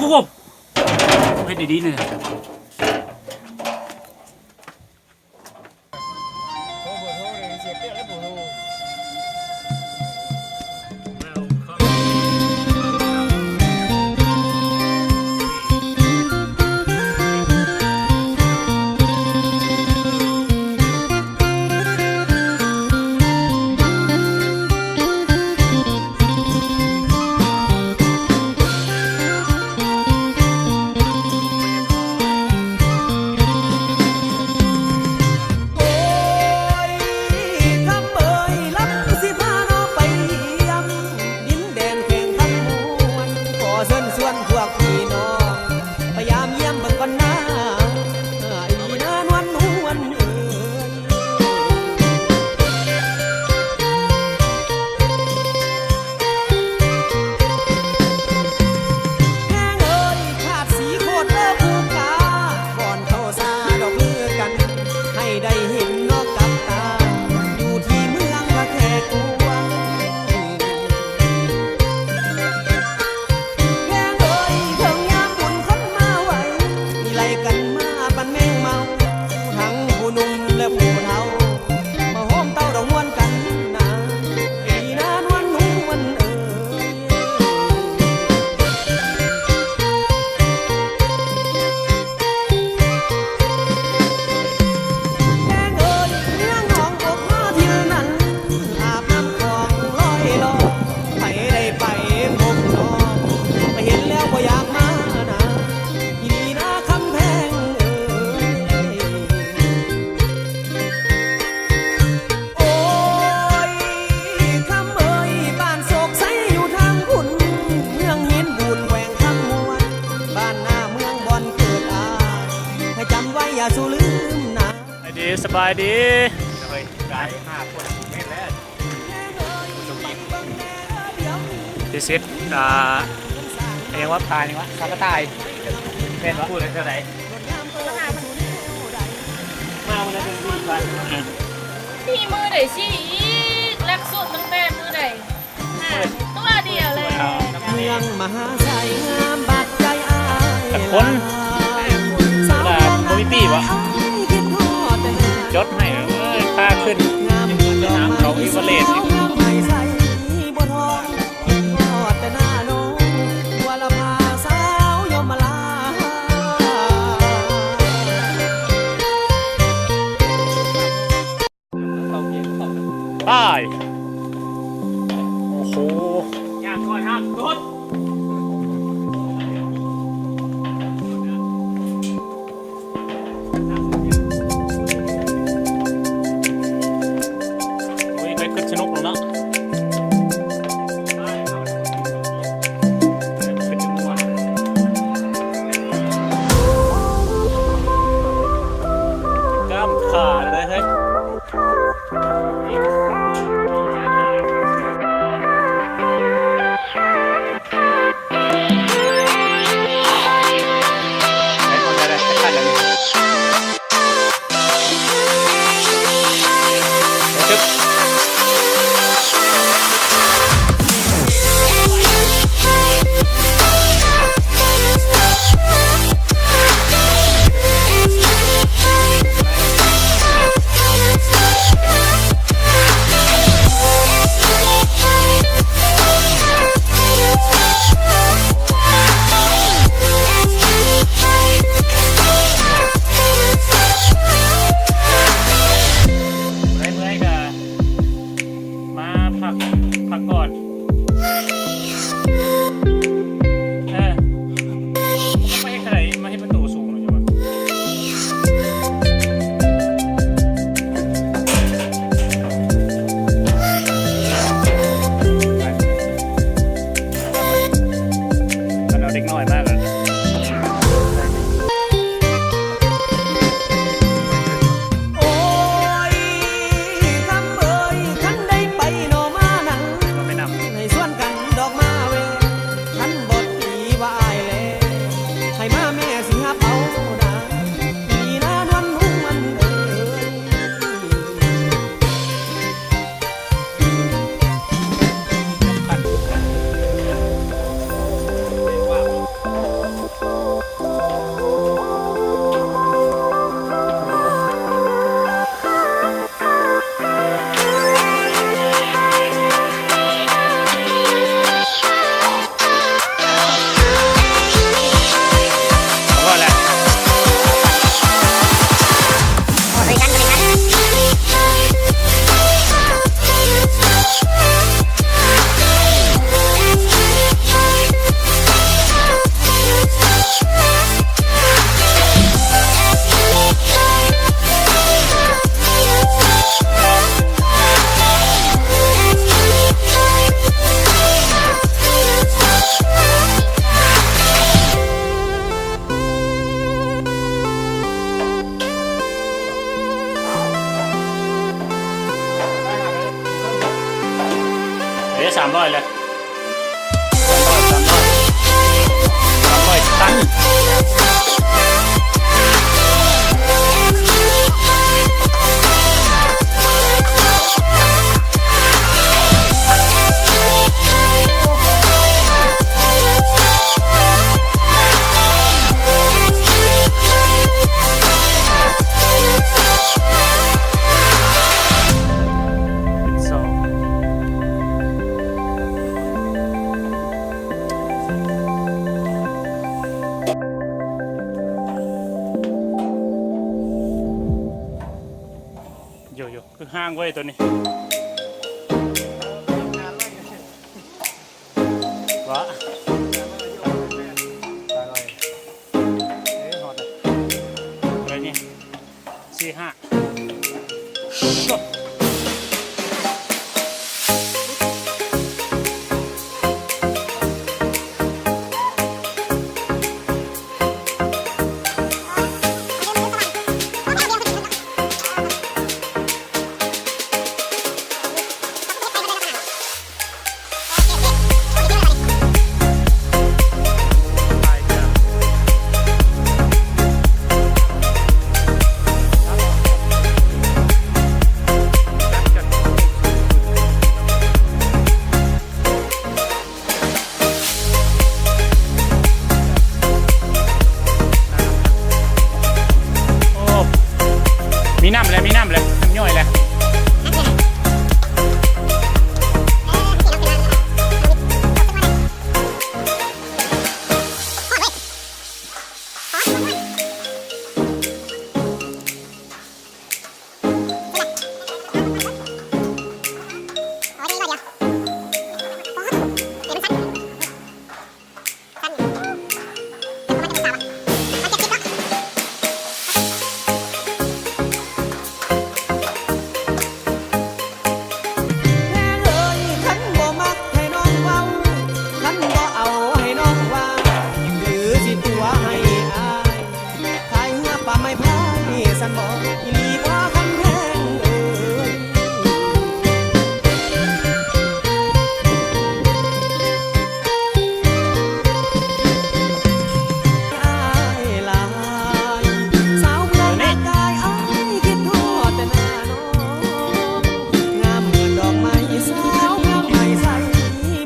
ກູໂກ ເຮັດດີໆ ນີ້. ໂອ້ຍ ຄຳເອີຍ ລຳຊິພານ້ອງໄປຢ້ຽມ ດິນແດນແຂວງຄຳມ່ວນ ຂໍເຊີນຊວນພວກພີ່ນ້ອງ ໄປຢາມຢ້ຽມເບິ່ງກ່ອນນາ ອີນານວນນວນເອີຍ. ແພງເອີຍ ທາດສີໂຄດເດີຜູ້ຂ້າ ບ່ອນເຂົາສາດອກລືກັນ ໃຫ້ໄດ້ເຫັນນອກກັບຕາ ຢູ່ທີ່ເມືອງພະແຂກກວາງ. ແພງເອີຍ ເຖິງຍາມບຸນຄົນມາໄຫວ້ ໄລ່ກັນມາປັນແມງເມົາ ທັງຜູ້ໜຸ່ມ ແລະ ຜູ້ເຖົ້າ ມາໂຮມເຕົ້າດອກມ່ວນກັນນາ ອີນານວນນວນເອີຍ. ແພງເອີຍ ເມືອງໜອງກົກມາທິວນັ້ນ ອາບນ້ຳຂອງລອຍລອຍ ໃຜໄດ້ໄປພົບນ້ອງ ໄປເຫັນແລ້ວບໍ່ຢາກມານາ ອີນາຄຳແພງເອີຍ. ໂອ້ຍ ຄຳເອີຍ ບ້ານໂຊກໄຊຢູ່ທາງພຸ້ນ ເມືອງຫີນບູນແຂວງຄຳມ່ວນ ບ້ານນາເມືອງບ່ອນເກີດອາຍ ໃຫ້ຈຳໄວ້ຢ່າສູ່ລືມນາ. ສະບາຍດີ ສະບາຍດີ ພິເສດ ອ່າ ຫຍັງວະ ປາຫຍັງວະ ປາກະຕ່າຍ ແມ່ນບໍ່? ຜູ້ໃດເທົ່າໃດ? ມາມື້ນັ້ນເປັນຜູ້ຊາຍ ມີມື້ໃດຊິອີກ ຫຼັກສູດຕັ້ງແຕ່ມື້ໃດ? ຫາຕົວດຽວແລ້ວ ເມືອງມະຫາໄຊງາມບາດໃຈອ້າຍ ຈັກຄົນ ສາວເມືອງ ບໍ່ມີປີ້ຫວາ? ຈົດໃຫ້ ເອີຍ ພາຂຶ້ນ ງາມເຂົາອີເວເຣສ ສາວເມືອງໄມ້ໄຊບໍ່ທອງ ຮອດແຕ່ໜ້ານ້ອງ ບົວລະພາສາວຍົມມະລາ. ໄປ ໂອ້ໂຫ ຍ່າງກ່ອນຫ້າມໂດດ. ໂອ້ຍ ໄປຂຶ້ນສະໜຸກແລ້ວເນາະ ຂຶ້ນຈະມ່ວນ ກ້າມຂາເລີຍເຮີ້ຍ. ບໍ່ໄດ້ເມື່ອຍກະມາພັກ ພັກກ່ອນ. ເອີ ມາເຮັດຈັ່ງໃດ ມາເຮັດປະຕູສູງເນາະ ຄັນເອົາເດັກນ້ອຍມາກະ ໂອ້ຍ ຄຳເອີຍ ຄັນໄດ້ໄປໜໍ່ມານັ້ນ ໃຫ້ຊວນກັນ ທາງເວີຍໂຕນີ້ ວະ ຕາຍແລ້ວ ເອີ ຮອດແລ້ວ ເທົ່າໃດນີ້ ສີ່ ຫ້າ ໂອ້ ມີນ້ຳແລ້ວ ມີນ້ຳແລ້ວ ນ້ຳຍ້ອຍແລ້ວ. ແພງເອີຍ ຄັນບໍ່ມັກໃຫ້ນ້ອງເວົ້າ ຄັນບໍ່ເອົາໃຫ້ນ້ອງວ່າ ຫຼືຊິຕົວະໃຫ້ອ້າຍ ຂາຍເຮືອປາໄມ້ພາຍຊັ້ນບໍ ອີ່ຫຼີບໍ່ຄຳແພງເອີຍ. ອ້າຍຫຼາຍ ສາວເມືອງນາກາຍ ອ້າຍຄິດຮອດແຕ່ໜ້ານ້ອງ ງາມເໝືອນດອກໄມ້ ສາວເມືອງໃໝ່ໃສ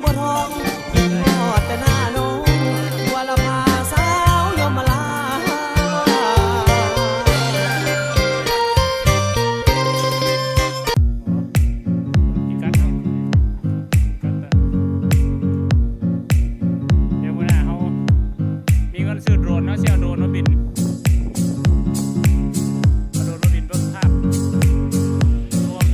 ບົວທອງ ຄິດຮອດແຕ່ໜ້ານ້ອງ ບົວລະພາສາວຍົມມະລາ. ດຽວມື້ໜ້າເຮົາມີເງິນຊື້ໂດຣນ ເຮົາຊິເອົາໂດຣນມາບິນ ເອົາໂດຣນມາບິນເບິ່ງພາບລວມ.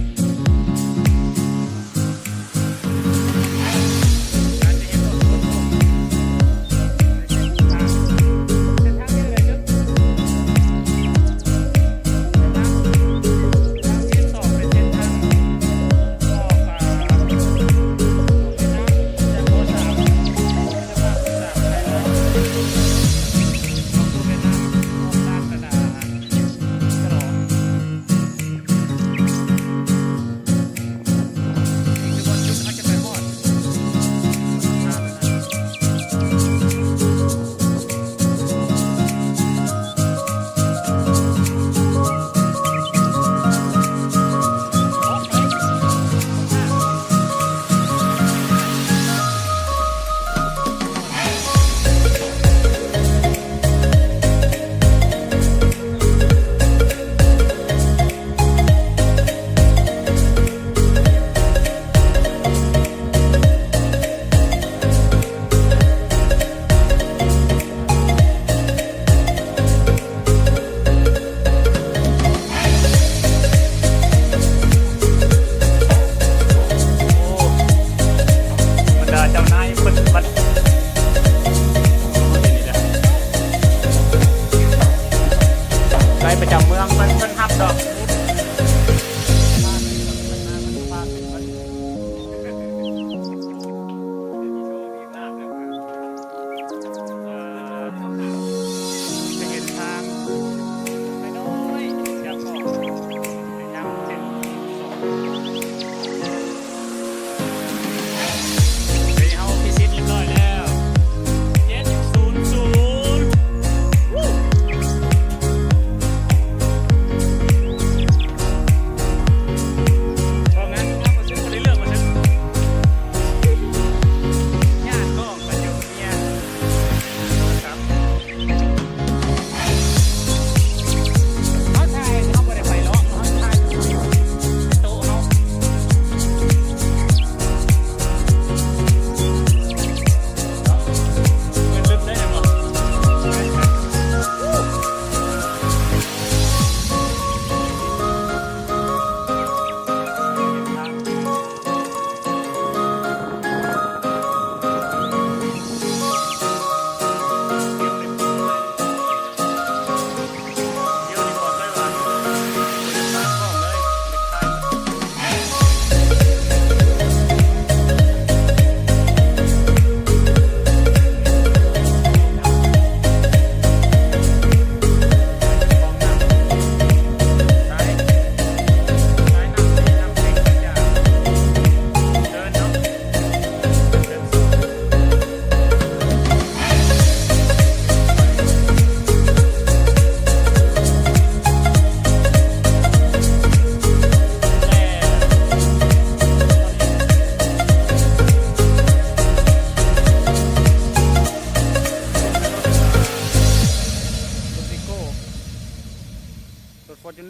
ບັນດາເຈົ້ານາຍເພິ່ນບັດ ໄລ່ປະຈຳເມືອງເພິ່ນ ເພິ່ນຮັບດອກ. ຈະເຫັນທາງນ້ອຍໆ ຈາກອອກໄປທາງເສັ້ນສອງ ໄປເຮົາພິຊິດຮຽບຮ້ອຍແລ້ວ.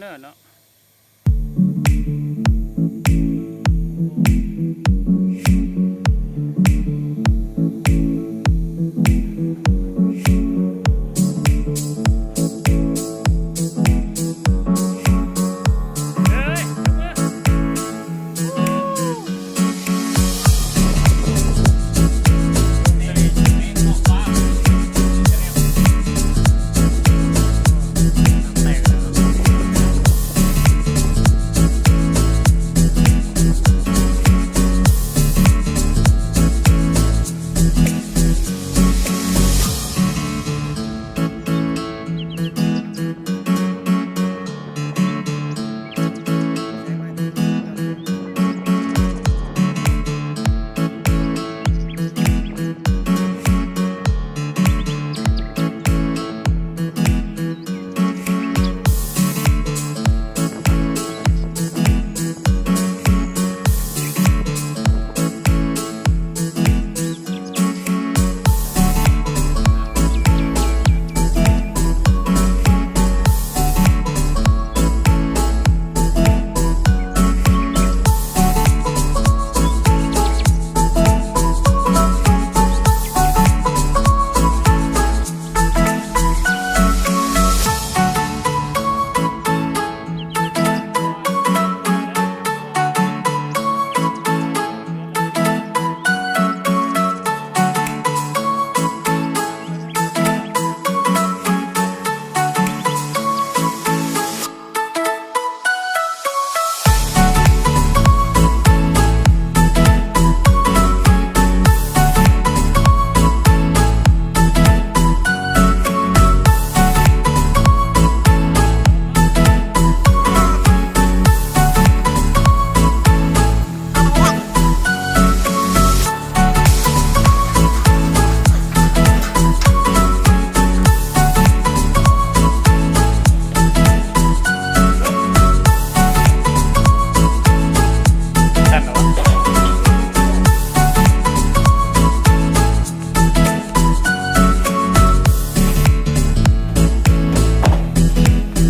ເອີເນາະ.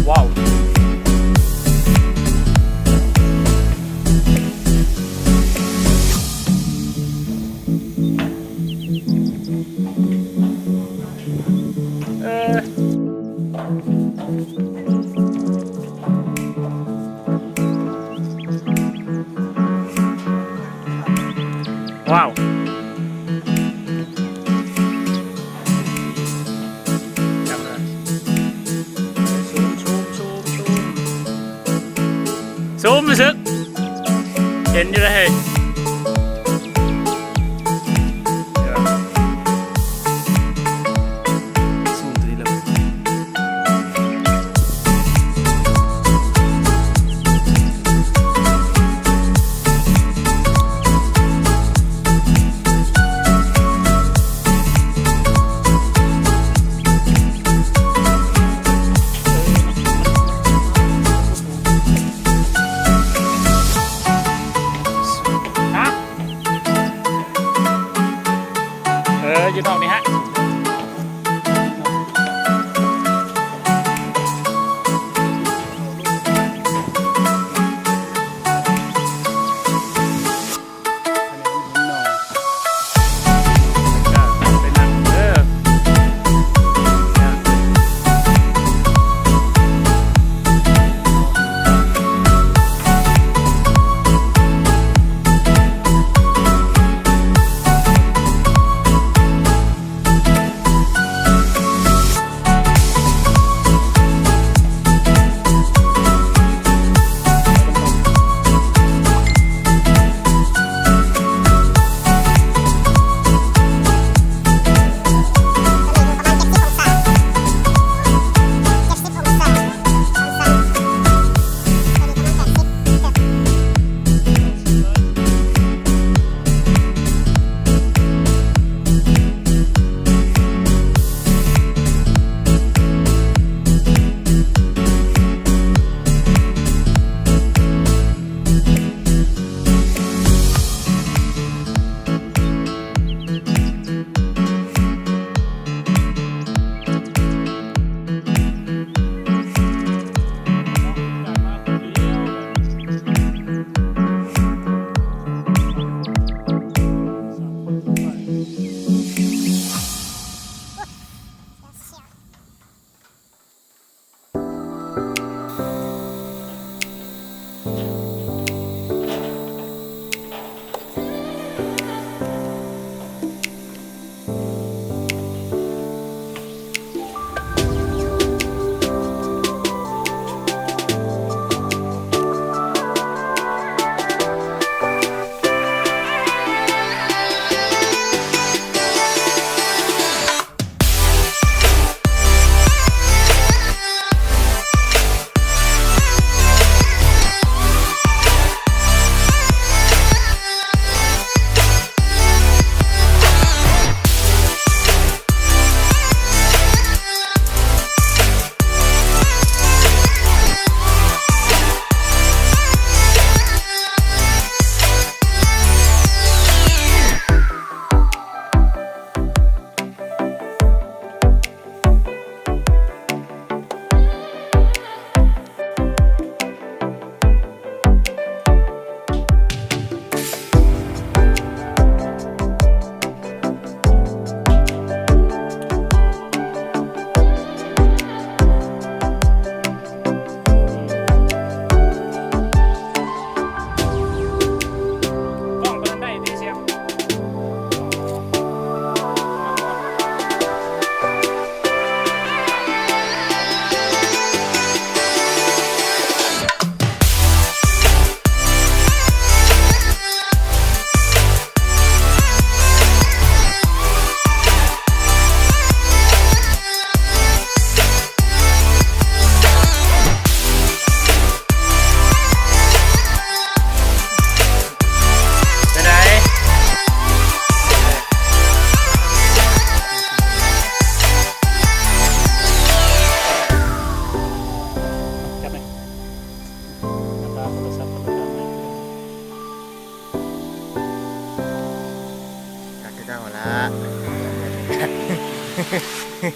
ວ້າວ ເອີ ວ້າວ ຈັບເລີຍ ຊູມ ຊູມ ຊູມ ຊູມ ຊູມຮູ້ສຶກ ເຫັນຢູ່ເດ້ ເອີ. ເອີ ຢູ່ນອກນີ້ຮະ. ເ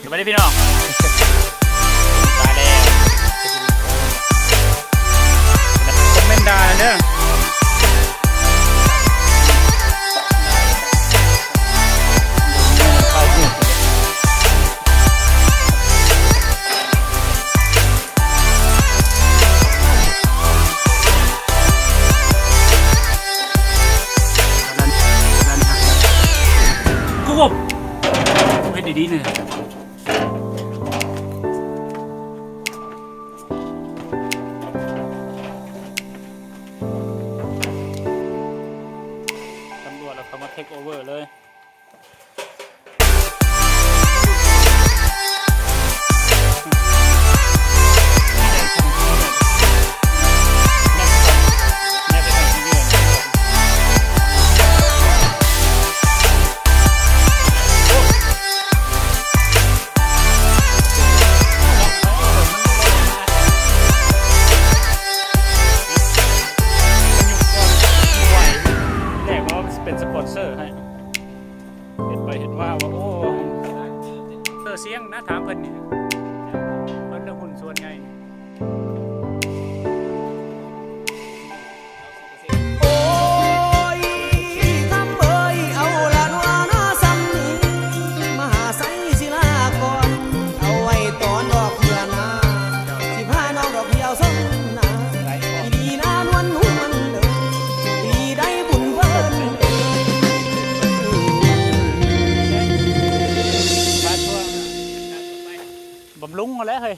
ສະບາຍດີພີ່ນ້ອງ ຕາຍແລ້ວ ຄອມເມັນດ່າເດີ. ກູໂກ ເຮັດດີໆ ນີ້ ຕຳຫຼວດລະເຂົ້າມາເທັກໂອເວີເລີຍ. ແລກວ່າເປັນສະປອນເຊີໃຫ້ ເຮັດໄປເຮັດມາວ່າ ໂອ້ ເຊີສຽງນະ ຖາມເພິ່ນນີ້ ເພິ່ນລະຫຸ້ນສ່ວນໃຫຍ່. ໂອ້ຍ ຄຳເອີຍ ເອົາລະໜໍ ນາ ສ່ຳນີ້ ມະຫາໄຊສິລາກ່ອນ ເອົາໄວ້ຕອນອອກເທື່ອໜ້າ ຊິພານ້ອງດອກດຽວສົມໜ້າ ອີ່ຫຼີນານວນນວນເອີຍ ອີ່ໄດ້ບຸນເພິ່ນ ບຳລຸງຫັ້ນແຫຼະເຮີ້ຍ.